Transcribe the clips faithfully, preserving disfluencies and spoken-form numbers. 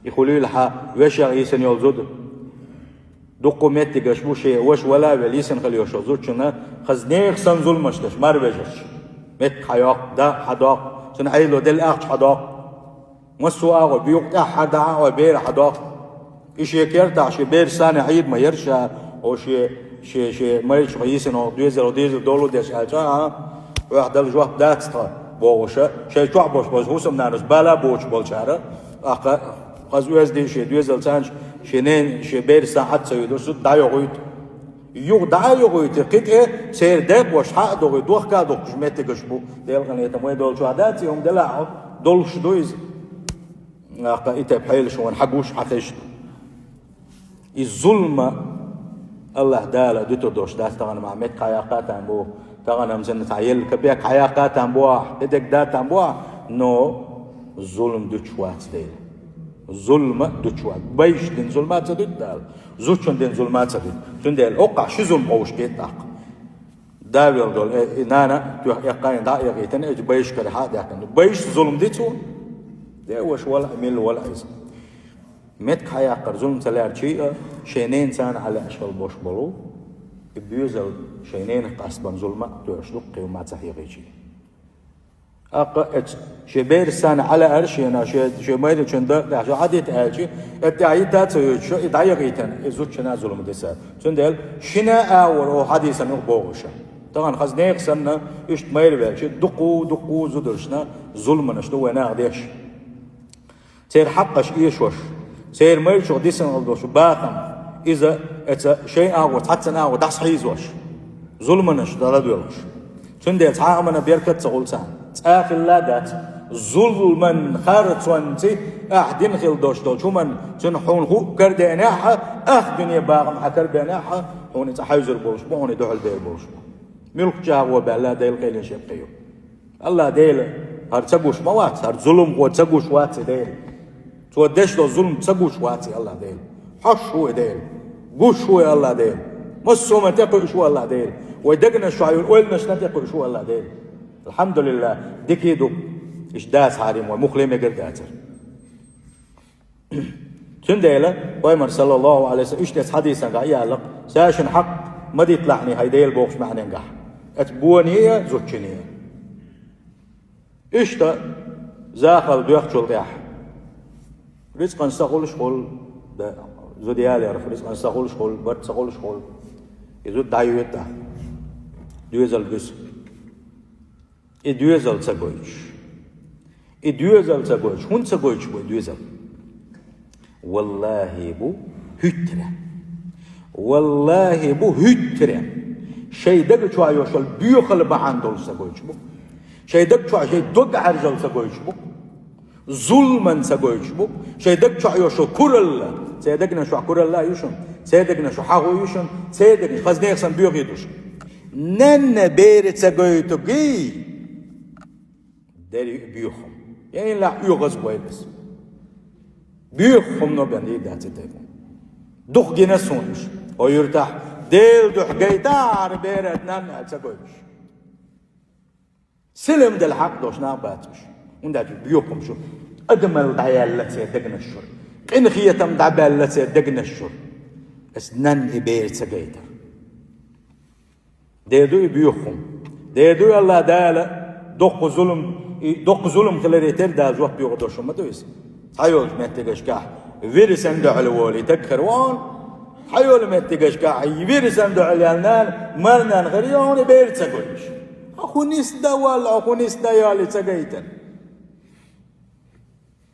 И хуьлийла хьан вешех йисина йолу зуда. Дуккха меттигаш бу шен ваша вала а велла йисина хила йолчу зудчунна, хаза нехан санна зуламаш деш, марвежарш. Меттиг хьан йоккху, да хьан доккху, цуьнан Ӏело делла ахча хьан доккху. Массо а агӀор, буьйху тӀаьххьара дӀа а агӀор, бер хьан доккху. И шен кертахь, шен бераш санна Ӏийр ма яра ша, о шен, шен, шен майрачух йисина хӀокху доьзал, хӀокху доьзал долу деш аьлча, а, хьоьх дала жоп дац тхан, бохуша, шайн чохь болуш болчу хӀусамнанас бала а боцуш болчара, тӀаккха хаза оьзда шен доьзал царнаш, шен нен, шен бераш санна хьаца ца юьдуш, зуда дӀайохуьйту. Юха дӀа а йохуьйту, кхин тӀе церан декъош хьа а дохуьйту, дохка а дохкуш меттигаш бу, Делан къинхетам вай долчохь дац, и хӀума делахь а долуш ду иза. ТӀаккха и тайпа хьелаш вайна хьан гуш, хьан хезаш ду. И зулма АллахӀ Дала а дуьтур долуш дац, тахана ма меттиг хьан яккха а там бу, тахана-м цунна цхьа елла капек хьан яккха а там бу ахь, кхин дерг да там бу ахь, но зулма дуьтуш вац Дела. Зулма дуьтуш вац. Байшна дина зулма а ца дуьту Дала, зудчунна дина зулма а ца дуьту. Цундела хӀокхахь ши зулма къовсуш кхета тӀаккха. Да велла долу, э, и нана тоьхна эккхийна дӀа а эккхийтина, эцу байшкара хьа а даьккхина. Байшца зулма ди цо? Де ваша вала а, милла вала а иза. Меттиг хьан яккхар зулма ца лаьрчий а, шен ненан царна Ӏа лаьаш хила болуш болу, и доьзал шен ненах къастабан зулма а тоьуш ду, кхин хӀума ца хьехийчий. ТӀаккха эцу шен бераш санна Ӏа лаьара шена, шен, шен майрачун дакъа тӀехь ша Ӏадита аьлчи, эцу тӀехь йита а ца йойтуш, и дӀаякъийтина, и зудчунна а зулма дисар. Цундела шина а агӀор оха хьадийсан юкъа бохуша. Тахана хаза нехан санна, иштта майра велча, дуккху, дуккху зударшна зулманаш ду вай наха деш. Церан хьакъаш эшош, церан майрачух дисина хила долуш бахам, иза эца шайн агӀор, цхьаццан агӀор дӀасахьийзош, зулманаш дӀадоьлхуш. Цундела цхьа а хӀуманна беркат а ца хуьлу царна. ЦӀа а хилла а дац, зулман харцонца ахь дина хила долуш долчу хӀуманна, цуьнан хьуна хӀуъа карадеанехь а, ах дуьне бахам хьан карабеанехь а, хьуна и цӀа хьевзар болуш бу, хьуна и дуьхьал бер болуш бу. Муьлххачу агӀор баьлла а Делан къайлина шеккхе ю. АллахӀ Дела, хӀара ца гуш ма вац, хӀара зуламхо ца гуш вац и Дела. Цо деш долу зулам ца гуш вац и АллахӀ Дела. Хьош ву и Дела. Гуш ву и АллахӀ Дела. Массо а хӀуманна тӀекхуьуш ву АллахӀ Дела. Вай дегнаш чохь йолу ойланашна тӀекхуьуш ву АллахӀ Дела. Алхьамдулиллах, дика ду. Иштта дац хьарим вай, мухле мегар дацара. Цундела Пайхамар, саллаллаху Ӏалайхи ва саллам, иштта эцу хьадисангахь и аьлла-кх: «Ша шуна хьакъ ма дитталахь хьайн Дела бохучу маьӀненгахь, эцу боне а, зудчуьне а». Иштта захалла доьхначул тӀаьхьа рицкъан са хуьлуш хуьлу, да, зуда яларх рицкъан са хуьлуш хуьлу, барт са хуьлуш хуьлу. И зуда дӀайоьду тӀаккха, доьзал буьсу. И доьзал ца гойтуш. И доьзал ца гойтуш. ХӀунда ца гойтуш бу и доьзал? Валлахи бу хӀуьттара. Валлахи бу хӀуьттара. Шайн дага чохь йолуш йолу боьхалла бахьана долуш ца гойтуш бу. Шайн дага чохь шайн дог Ӏаьржалла ца гойтуш бу. Зулман ца гойтуш бу. Шайн дага чохь йолуш йолу куралла. Церан дегнаш чохь куралла а ю шуна. Церан дегнаш чохь хьагӀ а ю шуна. Церан дегнаш хаза нехан санна боьхий ду шуна. Нанна бер ца гойтугий, дерриг боьха хӀума. Яйнлахь оьгӀаз вайнас. Боьха хӀумано бен дийр дац и тайпа. Дукха гина суна уьш. О юьртахь, Делан дуьхьа гайтахьара берат нанна аьлла ца гойтуш. Силам дала хьакъ долуш нах бац уьш. ХӀунда аьлча боьха хӀума шу. Адамалла дӀаяьлла церан дегнаш чуьра. Къинхетам дӀабаьлла церан дегнаш чуьра. Ас нанна и бер ца гайтар. Дера ду и боьха хӀума. Дера ду и АллахӀ Дала доккха зулам, и доккха зулам хиларе терра Дала жоп доьхур долуш хӀума ма ду иза. Цхьайолчу меттигашкахь вирасан дуьхьал волий таг хир ву хьуна. Цхьайолу меттигашкахь вирасан дуьхьал яьлла нана, марнана хир ю хьуна и бер ца гойтуш. Хьо хӀун нисдан валла, хьо хӀун нисдан йолий ца гайтар.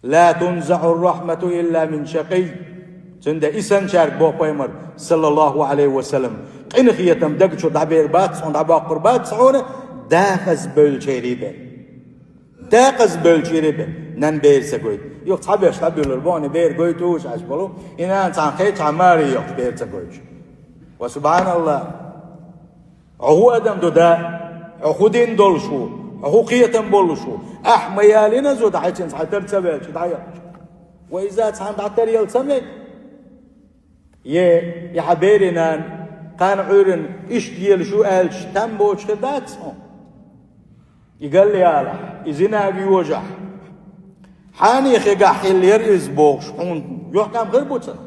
«Ла тунзаӀу ррахьмату илла мин шакий». Цундела и санначаьрга боху Пайхамар, саллаллаху Ӏалайхи ва саллам, къинхетам дага чу дӀабер бац хьуна, дӀабоккхур бац хьуна, дакъаза бевллачерий бен. Дакъаза бевллачерий бен. Нанна бер ца гойту. Юха цхьаберш дӀабуьйлур бу хьуна, бер гойтуш Ӏаш болу. И нана цхьана кхечахьа маре йохуш бер ца гойтуш. Ва субхьаналлах. Хьо хӀун адам ду, да? Хьо хӀун дин долуш ву? Хьо хӀун кхетам болуш ву? Ахь ма ялийна зуда хьайчинца хьан тар ца ваьлча, дӀаяхча. Вай иза цхьаьна дӀатаръяла ца мега? Е, и хьан берийн нана кхана Ӏуьйранна иштта лелаш ю аьлча, там боцуш хир дац хьуна? И галъялахь, и зинага йожахь, Хьанехегахь хиллера иза бохуш, хьуна юьхькӀам хир бу цунах?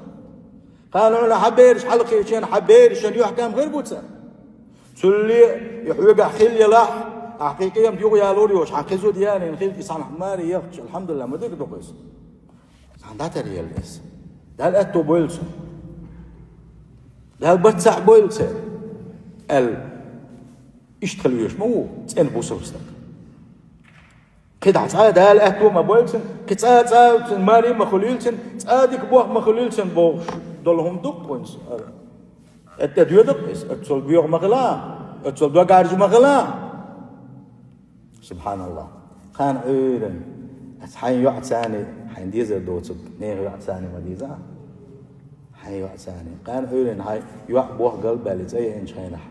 Кхана хьуна хьан бераш хьалакхиъча, хьан берашна юьхькӀам хир бу цунах? Цулле а и хьоьгахь хилла елахь, ахь кхин къемат юха ялур йоцуш, хьан кхин зуда яьллина хилча, и цхьанхьа маре яхча, алхьамдулиллахӀ, ма дика ду-кх иза. Цхьана дӀатаръелла иза. Далла аьтто бойла цунна. Далла бацахь бойла церан, аьлла, иштта хила везаш ма ву цӀена бусалба стаг. КхидӀа цкъа а Дала аьтто ма бойла цунна, кхин цкъа а, цкъа а цунна маре ма хуьлийла цунна, цкъа а дика бохам ма хуьлийла цунна бохуш долу хӀума ду-кх иза. ТӀе доьду-кх иза, оццул боьха ма хила, оццул догаржа ма хила. СубхьаналлахӀ. Кхана Ӏуьйранна, аса хьайн йоӀ царний, хьайн дезар доцург, нехан йоӀ царний ма деза. Хьайн йоӀ царний. Кхана Ӏуьйранна хьайн йоӀ бохам гал а баьлла цӀа яьллачу хенахь,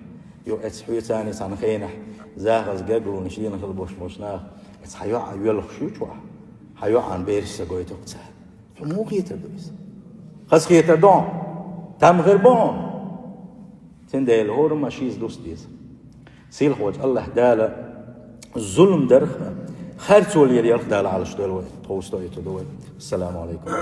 юха эцу хьоьца царний цхьана хенахь, захалца гергарлонаш дийна хила болуш болчу наха, эцу хьан йоӀ а воьлхуш ю чохь, хьан йоӀан бераш ца гойту-кх цара. Хьуна муха хетар ду иза? Хаза хетар ду хьуна? Там хир бу хьуна? Цундела хӀораммо шеца дуста деза. Сийлахьчу АллахӀ Дала зулам дарх а, харцо лелорах а Дала Ӏалашдойла вай, тховса тоьур ду вай. Ассаламу Ӏалайкум.